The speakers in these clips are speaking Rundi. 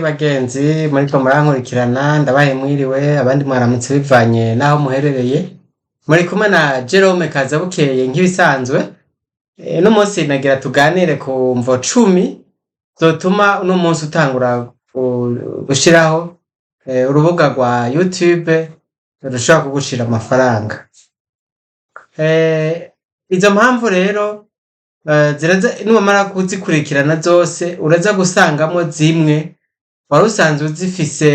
Bagenzi muriko murankurikirana, ndabaye mwiriwe, abandi mwaramutse bivanye n'aho muherereye. Muri kumwe na Jerome Kazabukeye nk'ibisanzwe. Uno munsi nagira tuganire ku mvo 10 zotuma uno munsi utangura gushiraho urubuga rwa YouTube rushobora kugushira amafaranga. Izo mpamvu rero ziraza, niwamara kuzikurikirana zose uraza gusangamwo zimwe wari usanzwe uzifise,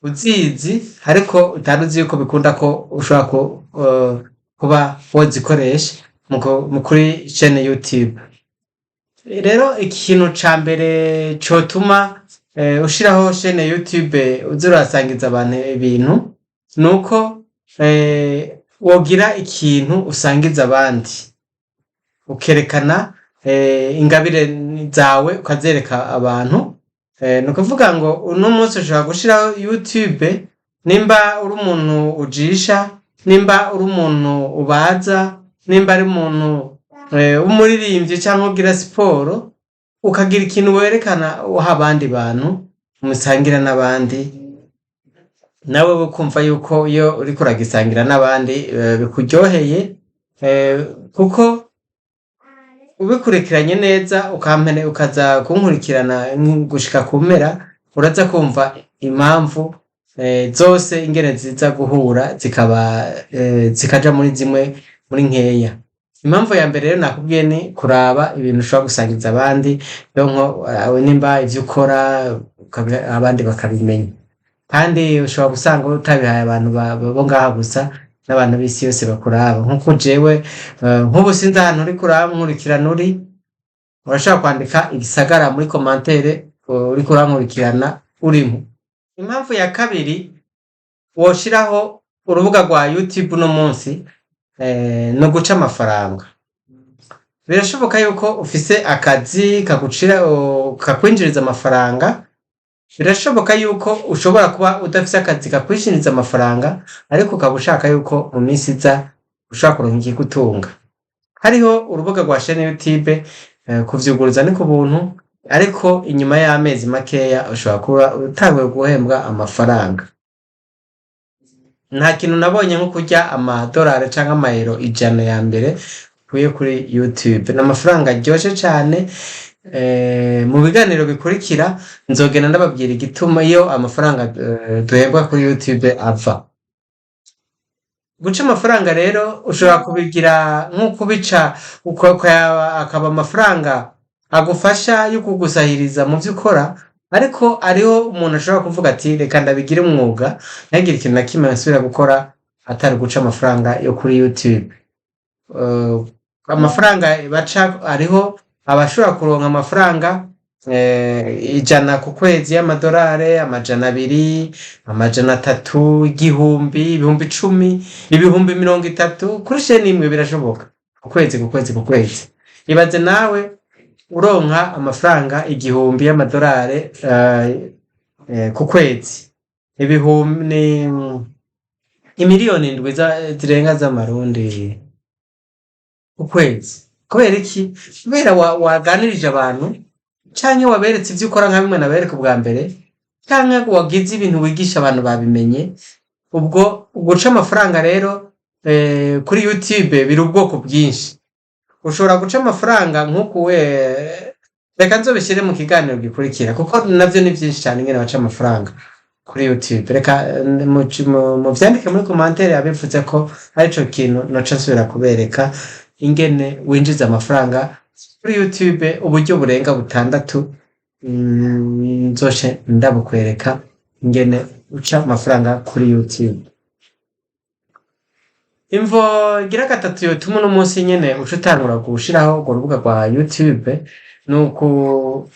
uzizi, ariko utari uzi yuko bikunda ko ushobora kuba wozikoresha mu kuri chaîne YouTube. Rero ikintu ca mbere cotuma ushiraho chaîne YouTube uza urasangiza abantu ibintu, nuko wogira ikintu usangiza abandi, ukerekana ingabire zawe, ukazereka abantu. Ni ukuvuga ngo uno munsi ushobora gushiraho YouTube nimba uri umuntu ujisha, nimba uri umuntu ubaza, nimba ari umuntu w'umuririmbyi canke ugira siporo, ukagira ikintu werekana uha abandi bantu, musangira n'abandi, nawe ukumva yuko iyo uriko uragisangira n'abandi bikuryoheye, kuko ubikurikiranye neza ukampene ukaza kunkurikirana gushika ku mpera, uraza kumva impamvu zose ingene ziza guhura zikaba zikaja muri zimwe muri nkeya. Impamvu ya mbere rero nakubwiye ni kuraba ibintu ushobora gusangiza abandi, donc nimba ivyo ukora abandi bakabimenya. Kandi ushobora gusanga utabihaye abantu bo ngaha gusa, n'abantu b'isi yose bakuraba. Nkuko jewe nk'ubu sinzi ahantu uriko urankurikirana uri, urashobora kwandika igisagara muri commentaire uriko urankurikirana urimo. Impamvu ya kabiri woshiraho urubuga rwa YouTube uno munsi ni uguca amafaranga. Birashoboka yuko ufise akazi kagucira, kakwinjiriza amafaranga. Birashoboka yuko ushobora kuba udafise akazi kakwinjiriza amafaranga, ariko ukaba ushaka yuko mu minsi iza ushobora kuronka ikigutunga. Hariho urubuga rwa chaîne YouTube, kuvyuguruza ni ku buntu, ariko inyuma y'amezi makeya ushobora kuba utanguye guhembwa amafaranga. Nta kintu nabonye nko kurya amadolari canke amayero 100 ya mbere ukuye kuri YouTube. Ni amafaranga aryoshe cane. Mu biganiro bikurikira nzogenda ndababwira igituma iyo amafaranga duhembwa kuri YouTube ava. Guca amafaranga rero ushobora kubigira nko kubica akaba amafaranga agufasha yo kugusahiriza mu vyo ukora, ariko hariho umuntu ashobora kuvuga ati: "Reka ndabigire umwuga, ntagire ikintu na kimwe nsubira gukora atari guca amafaranga yo kuri YouTube." Amafaranga baca, hariho abashobora kuronka amafaranga 100 ku kwezi y'amadolari, 200, 300, 1000, 10,000, 30,000 kuri chaîne imwe. Birashoboka ku kwezi, ku kwezi, ku kwezi. Ibaze nawe uronka amafaranga 1000 y'amadolari ku kwezi, ibihumbi ni imiliyoni 7 zirenga z'amarundi ku kwezi. Kubera iki? Kubera waganirije abantu, canke waberetse ivyo ukora nka bimwe nabereka ubwa mbere, canke wagize ibintu wigisha abantu babimenye. Ubwo guca amafaranga rero kuri YouTube biri ubwoko bwinshi. Ushobora guca amafaranga nk'uku we, reka nzobishyire mu kiganiro gikurikira, kuko navyo ni vyinshi cyane ingene baca amafaranga kuri YouTube. Reka muvyandike muri commentaire abivuze ko arico kintu noca nsubira kubereka, ingene winjiza amafaranga kuri YouTube, uburyo burenga butandatu. Nzoce ndabukwereka ingene uca amafaranga kuri YouTube. Imvo igira gatatu yotuma uno munsi nyene uca utangura gushiraho urwo rubuga rwa YouTube ni uku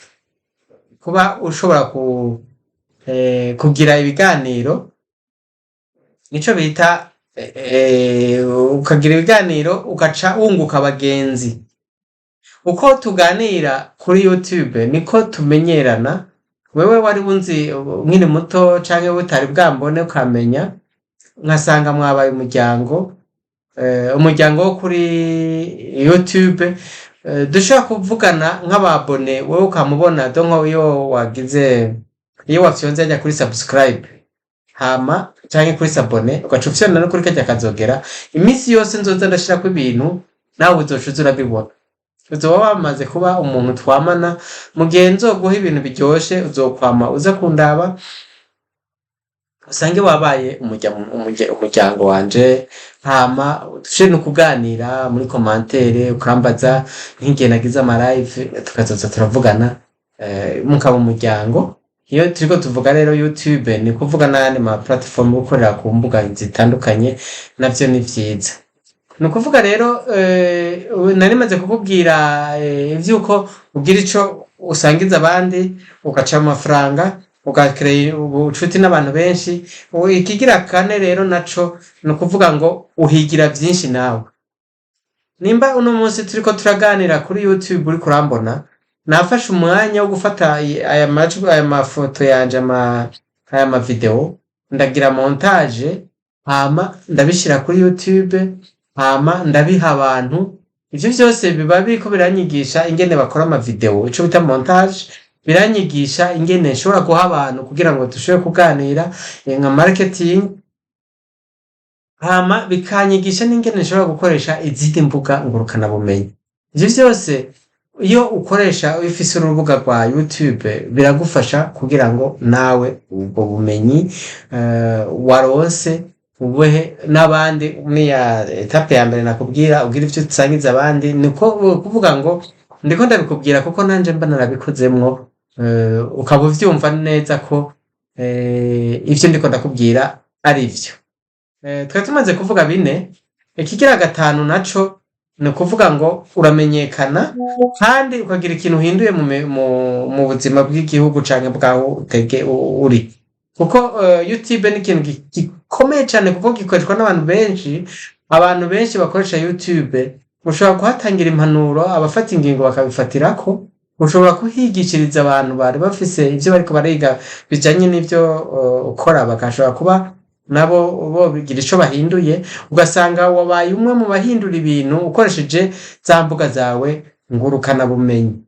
kuba ushobora kugira ibiganiro, nico bita ukagira ibiganiro ugaca wunguka abagenzi. Uko tuganira kuri YouTube niko tumenyerana. Wewe wari unzi nkiri muto canke utari bwambone, ukamenya nkasanga mwabaye umuryango, umuryango wo kuri YouTube. Dushobora kuvugana nk'aba abonnés, wowe ukamubona. Donc iyo wagize, iyo wafyonze hajya kuri subscribe, hama canke kuri s'abonner, ugaca ufyonda no kuri karya kazogera, iminsi yose nzoza ndashirako ibintu, nawe uzoca uza urabibona. Uzoba wamaze kuba umuntu twamana. Mu gihe nzoguha ibintu biryoshe, uzokwama uza kundaba, usange wabaye umuryango wanje. Hama dushobore no kuganira muri commentaire, ukambaza nk'igihe nagize ama live, tukazoza turavugana, mukaba umuryango. Iyo turiko tuvuga rero YouTube, ni kuvuga n'ayandi ma platform, gukorera ku mbuga zitandukanye navyo ni vyiza. Ni ukuvuga rero, nari maze kukubwira ivyuko ugira ico usangiza abandi, ugaca amafaranga, ugakereye ubucuti n'abantu benshi. Ikigira kane rero naco ni ukuvuga ngo uhigira vyinshi nawe. Nimba uno munsi turiko turaganira kuri YouTube, uriko urambona, nafashe umwanya wo gufata aya majwi, aya mafoto yanje, aya ma video, ndagira montage, hama ndabishira kuri YouTube, hama ndabiha abantu. Ivyo vyose biba biriko biranyigisha ingene bakora ama video, ico bita montage. Biranyigisha ingene nshobora guha abantu kugira ngo dushobore kuganira, nka marketing. Hama bikanyigisha n'ingene nshobora gukoresha izindi mbuga ngurukanabumenyi. Ivyo vyose iyo ukoresha, iyo ufise urubuga rwa YouTube, biragufasha kugira ngo nawe ubwo bumenyi waronse ubuhe n'abandi. Muri ya étape ya mbere nakubwira, ugira ivyo usangiza abandi. Niko kuvuga ngo ndiko ndabikubwira kuko nanje mba narabikozemwo, ukaba uvyumva neza ko ivyo ndiko ndakubwira ari vyo. Twari tumaze kuvuga bine. Ikigira gatanu naco ni ukuvuga ngo uramenyekana kandi ukagira ikintu uhinduye mu buzima bw'igihugu canke bwaho utege uri, kuko YouTube ni ikintu gikomeye cane, kuko gikoreshwa n'abantu benshi. Abantu benshi bakoresha YouTube, ushobora kuhatangira impanuro, abafata ingingo bakabifatirako. Ushobora kuhigishiriza abantu bari bafise ivyo bariko bariga bijanye n'ivyo ukora, bagashobora kuba nabo bobigira ico bahinduye. Ugasanga wabaye umwe mu bahindura ibintu ukoresheje za mbuga zawe ngurukana bumenyi.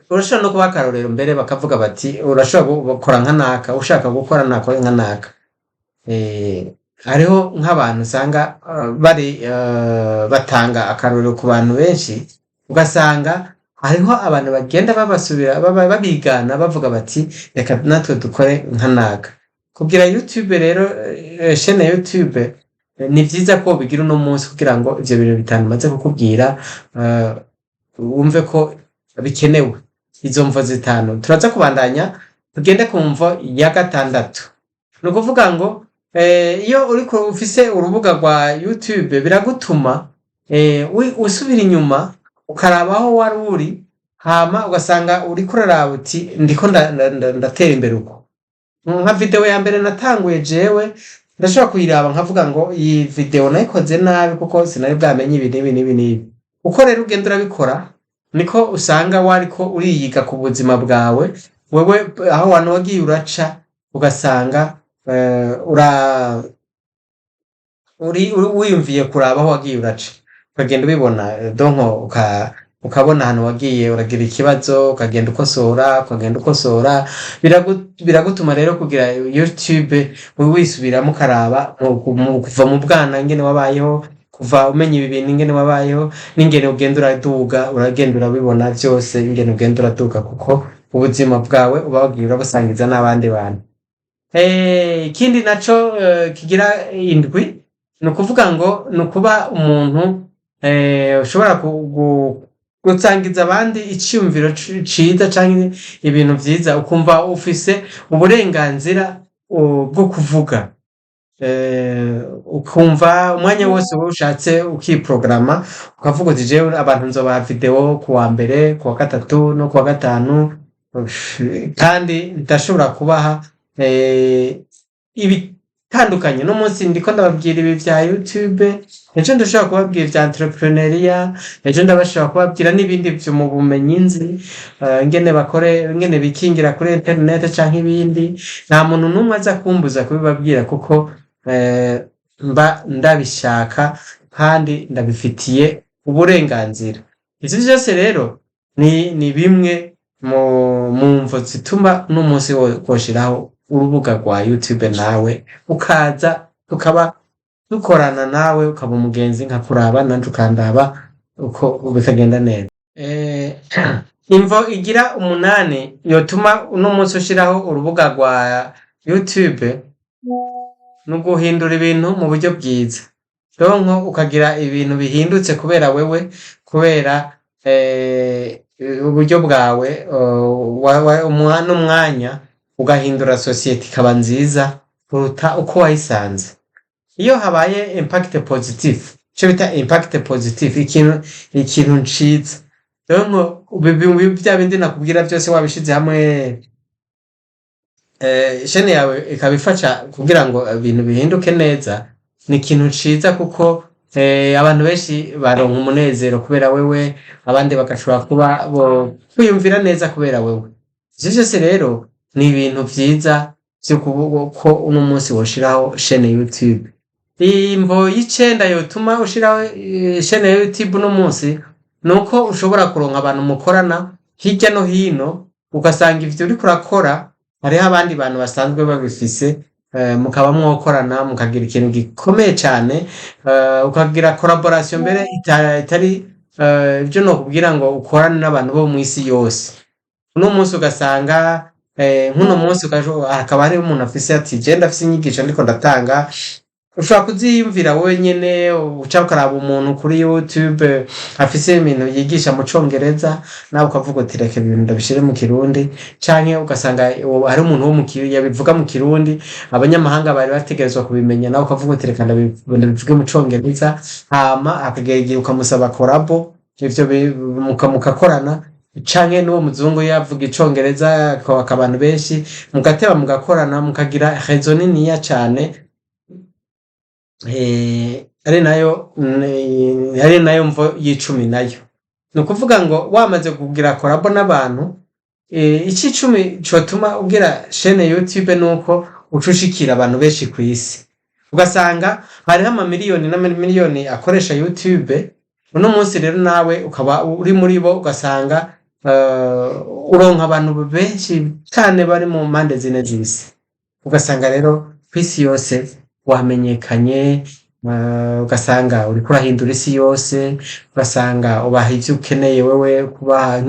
Urashobora no kuba akarorero mbere, bakavuga bati urashobora gukora nka naka, ushaka gukora nakore nka naka. Hariho nk'abantu usanga bari batanga akarorero ku bantu benshi, ugasanga hariho abantu bagenda babasubira, babigana, bavuga bati reka natwe dukore nka naka. Kugira YouTube rero, chaîne YouTube, ni vyiza ko ubigira uno munsi kugira ngo ivyo bintu bitanu maze kukubwira wumve ko bikenewe. Izo mvo zitanu, turaza kubandanya tugende ku mvo ya gatandatu. Ni ukuvuga ngo iyo uriko ufise urubuga rwa YouTube, biragutuma usubira inyuma ukaraba aho wari uri, hama ugasanga uriko uraraba uti ndiko ndatera imbere. Uko nka video ya mbere natanguye, jewe ndashobora kuyiraba nkavuga ngo iyi video nayikoze nabi kuko sinari bwamenye ibi n'ibi n'ibi n'ibi. Uko rero ugenda urabikora, niko usanga wariko uriyiga ku buzima bwawe wewe, aho wanogiye uraca, ugasanga ura uri wiyumviye kuraba aho wagiye uraca, ukagenda ubibona. Donc ukabona ahantu wagiye uragira ikibazo, ukagenda ukosora, ukagenda ukosora. Biragutuma rero kugira YouTube wisubiramo, ukaraba kuva mu bwana ingene wabayeho, kuva umenya ibi bintu ingene wabayeho, n'ingene ugenda uraduga. Uragenda urabibona vyose ingene ugenda uraduga, kuko ubuzima bwawe uba wagiye urabusangiza n'abandi bantu. Ikindi naco kigira indwi, ni ukuvuga ngo ni ukuba umuntu ushobora gusangiza abandi iciyumviro ciza canke ibintu vyiza, ukumva ufise uburenganzira bwo kuvuga, ukumva umwanya wose wowe ushatse ukiprograma, ukavuga uti jewe abantu nzobaha video kuwa mbere, kuwa gatatu no kuwa gatanu, kandi ndashobora kubaha ibitandukanye. No munsi ndiko ndababwira ibi vya YouTube, ejo ndashobora kubabwira ivya entrepreneuriat, ejo ndabashobora kubabwira n'ibindi vyo mu bumenyi nzi, ingene bakore, ingene bikingira kuri internet canke ibindi. Nta muntu n'umwe aza kumbuza kubibabwira, kuko mba ndabishaka kandi ndabifitiye uburenganzira. Ivyo vyose rero ni bimwe mu mvo zituma uno munsi woshiraho urubuga rwa YouTube, nawe ukaza tukaba dukorana, nawe ukaba umugenzi nkakuraba, nanje ukandaba, uko bikagenda neza. Imvo igira umunani yotuma uno munsi ushiraho urubuga rwa YouTube ni uguhindura ibintu mu buryo bwiza, donc ukagira ibintu bihindutse kubera wewe, kubera uburyo bwawe n'umwanya, ugahindura société ikaba nziza kuruta uko wayisanze. Iyo habaye impact positif, ico bita impact positif, ikintu ciza, donc vya bindi nakubwira vyose wabishize hamwe, chaîne yawe ikaba ifasha kugira ngo ibintu bihinduke neza, ni ikintu ciza, kuko abantu benshi baronka umunezero kubera wewe, abandi bagashobora kuba bo kwiyumvira neza kubera wewe. Ivyo vyose rero ni ibintu vyiza vyo ko uno munsi woshiraho chaîne YouTube. Imvo y'icenda yotuma ushiraho chaîne ya YouTube uno munsi nuko ushobora kuronka abantu mukorana hirya no hino, ugasanga ivyo uriko urakora hariho abandi bantu basanzwe babifise, mukaba mwokorana, mukagira ikintu gikomeye cane, ukagira collaboration mbere itari ivyo nokubwira ngo ukorane n'abantu bo mw'isi yose. Uno munsi ugasanga nk'uno munsi hakaba hariho umuntu afise ati: "Je ndafise inyigisho ndiko ndatanga." Ushobora kuziyumvira wowe nyene, uca ukaraba umuntu kuri YouTube afise ibintu yigisha mu Congereza, nawe ukavuga uti: "Reka ibintu ndabishire mu Kirundi." Canke ugasanga hari umuntu wo yabivuga mu Kirundi, abanyamahanga bari bategerezwa kubimenya, nawe ukavuga uti: "Reka ndabivuge mu Congereza." Hama hakagera igihe ukamusaba collabo, ivyo mukakorana, canke n'uwo muzungu yavuga Icongereza akabaka abantu benshi, mugateba mugakorana, mukagira réseau niniya cane. Ari nayo mvo y'icumi nayo, ni ukuvuga ngo wamaze kugira collabo n'abantu. Ic'icumi cotuma ugira chaîne YouTube nuko uca ushikira abantu benshi kw'isi, ugasanga hariho amamiliyoni n'amamiliyoni akoresha YouTube uno munsi. Rero nawe ukaba uri muri bo, ugasanga uronka abantu benshi cane bari mu mpande zine z'isi, ugasanga rero kw'isi yose wamenyekanye, ugasanga uriko urahindura isi yose, ugasanga ubaha ivyo ukeneye wewe kubaha,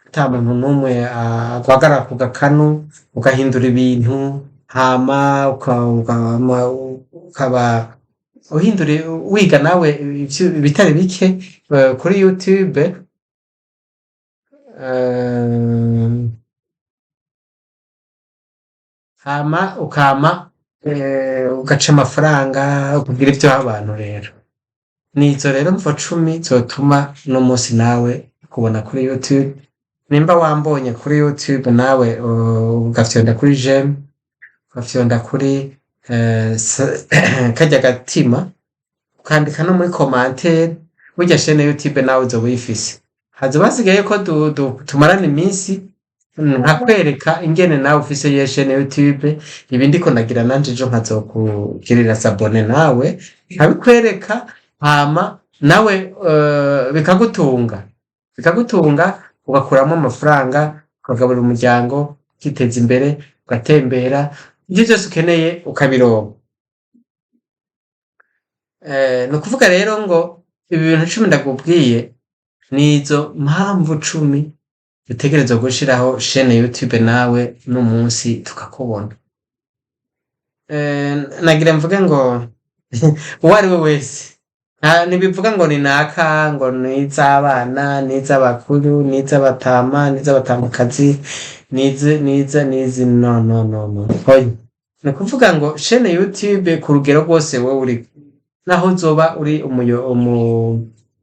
ata muntu n'umwe aguhagarara ku gakanu, ugahindura ibintu, hama ukaba uhindura, wiga nawe ibitari bike kuri YouTube. Hama ukama ugaca amafaranga, ukagira ivyo uha abantu. Rero nizo rero mvo 10 zotuma uno munsi nawe kubona kuri YouTube. Nimba wambonye kuri YouTube, nawe ugafyonda kuri j'aime, ugafyonda kuri karya gatima, ukandika no muri commentaire, burya chaîne YouTube nawe uzoba uyifise. Hazoba hasigaye ko tumarana iminsi nkakwereka ingene nawe ufise iyo chaîne YouTube. Ibi ndiko nagira nanje ejo nkazokugirira s'abonner, nawe nkabikwereka, hama nawe bikagutunga, ugakuramo amafaranga, ukagaburira umuryango, ukiteza imbere, ugatembera, ivyo vyose ukeneye ukabironka. Ni ukuvuga rero ngo ibi bintu 10 ndakubwiye nizo mpamvu 10 utegerezwa gushiraho chaîne YouTube nawe n'umunsi tukakubona. Nagira mvuge ngo uwo ari we wese, ntibivuga ngo ni naka, ngo ni iz'abana, ni iz'abakuru, ni iz'abatama, ni iz'abatamakazi, nizi niza nizi, no, no, no, no, oya. Ni ukuvuga ngo chaîne YouTube ku rugero rwose wowe uriko, naho uzoba uri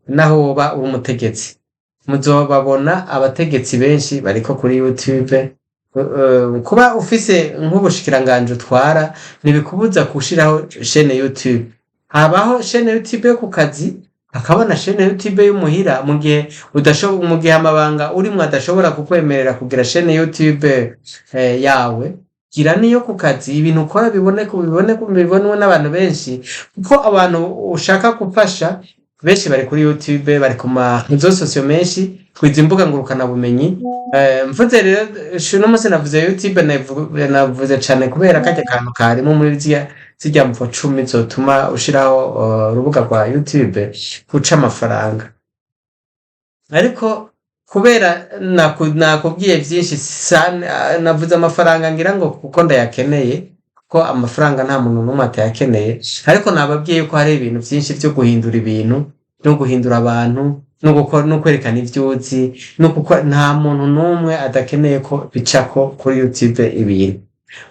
naho woba uri umutegetsi, muzobabona abategetsi benshi bariko kuri YouTube. Kuba ufise nk'ubushikiranganji utwara ntibikubuza gushiraho chaîne YouTube. Habaho chaîne YouTube yo ku kazi, hakaba na chaîne YouTube y'umuhira. Mu gihe amabanga urimwo adashobora kukwemerera kugira chaîne YouTube yawe, gira niyo ku kazi, ibintu ukora biboneke, bibonwe n'abantu benshi, kuko abantu ushaka gufasha Benshi bari kuri YouTube, bari ku ma réseaux sociaux menshi, kwiza imbuga ngurukana bumenyi. Mvuze rero uno munsi navuze YouTube, navuze cane kubera karya kantu karimo muri zirya mvo 10 zotuma ushiraho urubuga rwa YouTube uca amafaranga. Ariko kubera nakubwiye vyinshi, navuze amafaranga ngira ngo kuko ndayakeneye, kuko amafaranga nta muntu n'umwe atayakeneye. Ariko nababwiye yuko hari ibintu vyinshi vyo guhindura ibintu no guhindura abantu no gukora no kwerekana ivyo uzi no gukora. Nta muntu n'umwe adakeneye ko bicako kuri YouTube ibintu.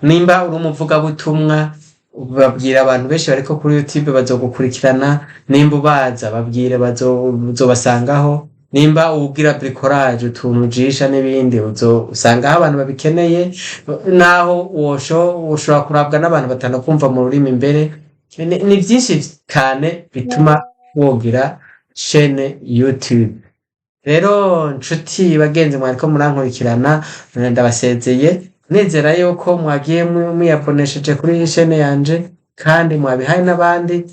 Nimba uri umuvugabutumwa, babwira abantu benshi bariko kuri YouTube bazogukurikirana. Nimba ubaza, babwire, uzobasangaho. Nimba ugira bricolage, utuntu ujisha n'ibindi, uzosangaho abantu babikeneye. Naho wosho ushobora kurabwa n'abantu batanakumva mu rurimi imbere. Ni vyinshi cane bituma wogira chaîne YouTube. Rero nshuti bagenzi mwariko murankurikirana, ndabasezeye nizera yuko mwagiye mwiyabonesheje kuri chaîne yanje kandi mwabihaye n'abandi.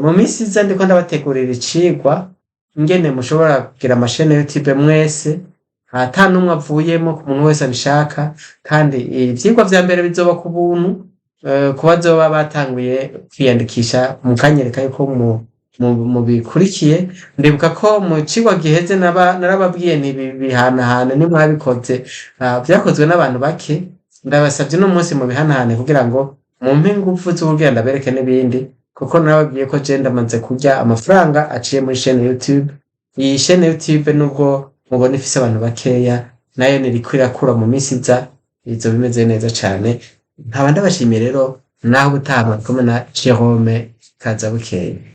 Mu minsi iza ndiko ndabategurira icigwa ingene mushobora kugira ama chaîne YouTube mwese, ata n'umwe avuyemo, ku muntu wese abishaka. Kandi ivyigwa vya mbere bizoba ku buntu, ku bazoba batanguye kwiyandikisha mukanyereka yuko mubikurikiye. Ndibuka ko mu cigwa giheze narababwiye nti bihanahane, ntimwabikoze. Vyakozwe n'abantu bake. Ndabasavye uno munsi mubihanahane kugira ngo mumpe inguvu zo kugira ndabereke n'ibindi, kuko narababwiye ko je ndamaze kurya amafaranga aciye muri chaîne YouTube. Iyi chaîne YouTube, nubwo mubona ifise abantu bakeya, nayo niriko irakura. Mu minsi iza izoba imeze neza cane. Nkaba ndabashimiye rero, naho ubutaha mwari kumwe na Jerome Kazabukeye.